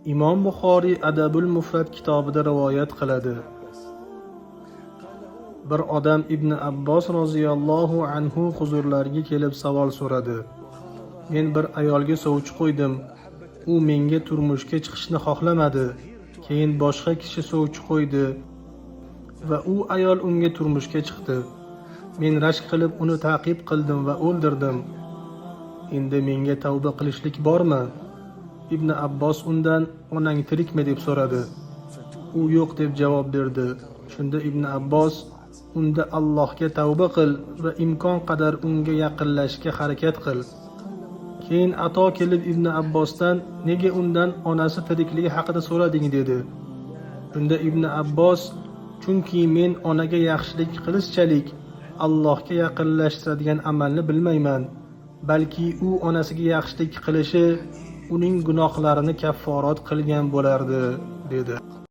Imom Buxoriy Adabul Mufrad kitobida rivoyat qiladi. Bir odam Ibn Abbos roziyallohu anhu huzurlariga kelib savol so'radi. Men bir ayolga sovchi qo'ydim. U menga turmushga chiqishni xohlamadi. Keyin boshqa kishi sovchi qo'ydi va u ayol unga turmushga chiqdi. Men rashk qilib uni ta'qib qildim va o'ldirdim. Endi menga tavba qilishlik bormi? Ibn Abbos undan onang tirikmi deb so'radi. U yo'q deb javob berdi. Shunda Ibn Abbos unda Allohga tavba qil va imkon qadar unga yaqinlashishga harakat qil. Keyin Ato kelib Ibn Abbosdan nega undan onasi tirikligi haqida so'rading dedi. Shunda Ibn Abbos chunki men onaga yaxshilik qilishchalik Allohga yaqinlashtiradigan amalni bilmayman. Balki u onasiga yaxshilik qilishi uning gunohlarini kafforat qilgan bo'lardi, dedi.